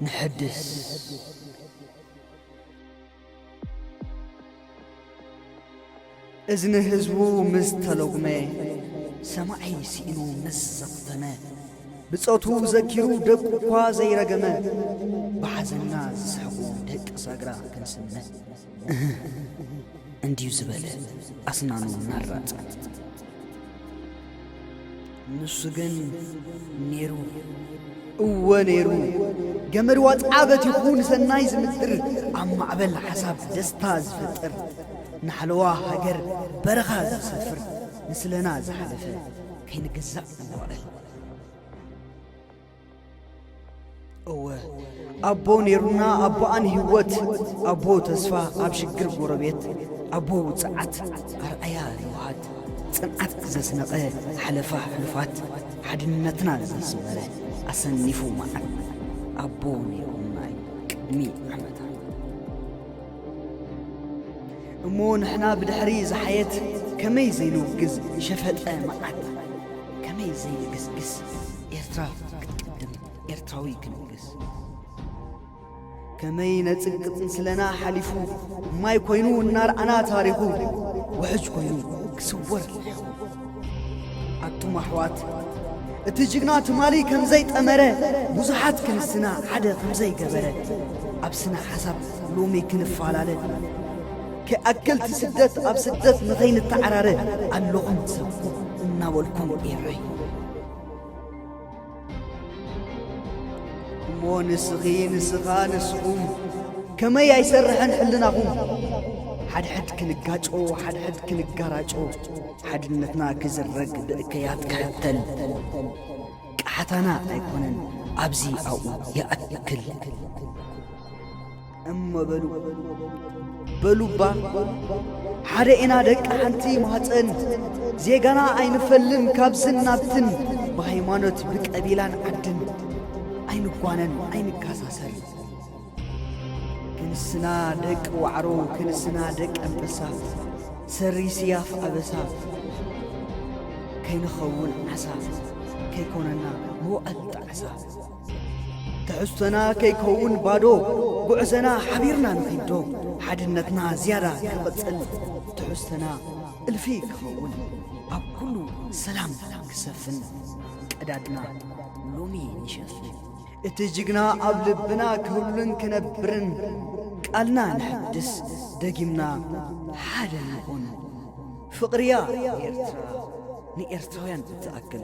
ንሕድስ። እዝኒ ህዝቡ ምስ ተሎጉመ፣ ሰማዒ ስኢኑ ምስ ዘኽተመ፣ ብጾቱ ዘኪሩ ደቁ እኳ ዘይረገመ፣ ብሓዘንና ዝስሕቑ ደቂ ሳግራ ክንስምዕ፣ እህ፣ እንድዩ ዝበለ ኣስናኑ እናራጸ። ንሱ ግን ኔሩ፣ እወ ኔሩ፣ ገመድ ዋጥዓ በቲኹ ንሰናይ ዝምድር፣ ኣብ ማዕበል ሓሳብ ደስታ ዝፈጥር፣ ንሓለዋ ሃገር በረኻ ዝሰፍር፣ ንስለና ዝሓለፈ ከይንግዛእ ንዋዕል። እወ፣ ኣቦ ኔሩና፣ ኣቦኣ ንህይወት፣ ኣቦ ተስፋ ኣብ ሽግር ጎረቤት፣ ኣቦ ውጽዓት ኣርኣያ ለውሃት፣ ጽንዓት ዘስነቐ ሓለፋ ሕሉፋት፣ ሓድነትና ዘስመረ ኣሰኒፉ መዓት፣ ኣቦ ኔሩና እዩ ቅድሚ ዓመታት። እሞ ንሕና ብድሕሪ ዝሓየት ከመይ ዘይንውግዝ ሸፈጠ መዓት፣ ከመይ ዘይንግስግስ ኤርትራ ክትቅድም ኤርትራዊ ክንግስ። ከመይ ነጽቅጥ ንስለና ሓሊፉ ማይ ኮይኑ እናረኣና ታሪኹ ውሕጅ ኮይኑ ክስወር ኣቱም ኣሕዋት፣ እቲ ጅግና ትማሊ ከም ዘይጠመረ፣ ብዙሓት ክንስና ሓደ ከም ዘይገበረ፣ ኣብ ስነ ሓሳብ ሎሚ ክንፈላለ፣ ከይኣክል እቲ ስደት ኣብ ስደት ንኸይንተዓራረ፣ ኣለኹም ትሰብኩ እናበልኩም ኤረይ። እሞ ንስኺ፣ ንስኻ፣ ንስኹም ከመይ ኣይሰርሕን ሕልናኹም? ሓድሕድ ክንጋጮ፣ ሓድሕድ ክንጋራጮ፣ ሓድነትና ክዝረግ ብእከያት ክሕተል። ቀሓታና ኣይኮነን ኣብዚ ኣብኡ ይኣክል። እሞ በሉ፣ በሉባ፣ ሓደ ኢና ደቂ ሓንቲ ማህፀን፣ ዜጋና ኣይንፈልን ካብዝን ናብትን፣ ብሃይማኖት ብቀቢላን ዓድን ኣይንጓነን ኣይንካሳሰር። ክንስና ደቂ ዋዕሮ፣ ክንስና ደቂ ኣንበሳ፣ ሰሪ ስያፍ ኣበሳ፣ ከይንኸውን ዓሳ፣ ከይኮነና መዋእል ጣዕሳ። ትሕዝቶና ከይከውን ባዶ፣ ጉዕዘና ሓቢርና ንኺዶ፣ ሓድነትና ዝያዳ ክቕጽል፣ ትሕዝቶና እልፊ ክኸውን፣ ኣብ ኩሉ ሰላም ክሰፍን፣ ቀዳድና ሎሚ ንሸፍን። እቲ ጅግና ኣብ ልብና ክህሉን ክነብርን፣ ቃልና ንሕድስ ደጊምና ሓደ ንኹን። ፍቕርያ ኤርትራ ንኤርትራውያን እትኣክል።